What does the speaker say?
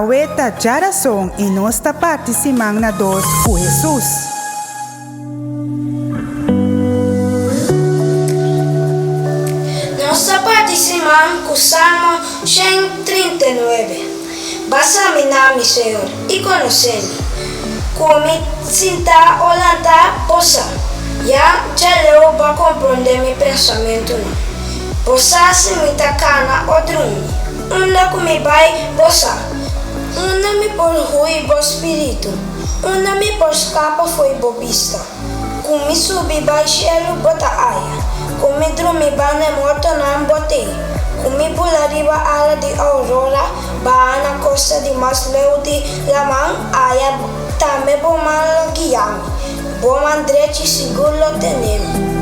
Awe ta djarason i nos ta parti siman na dos ku Hesus. Nos ta parti siman ku Salmo 139. Ba saminá mi, Señor, i konosé mi. Ku mi sintá o lantá, bo sa. Ya djaleu bo a komprondé mi pensamentunan. Bo sa si mi ta kana o drumi. Unda ku mi bai, bo sa. Unda mi por hui bo spiritu? Unda mi por skapa fo'i bo bista? Ku mi subi bai shelu, bo ta aya. Ku mi drumi banda e mortonan, bo t'ei. Ku mi bula riba ala di aurora, baha na kosta di mas leu di laman, aya tambe bo man lo guia mi. Bo man drechi sigur lo tene mi.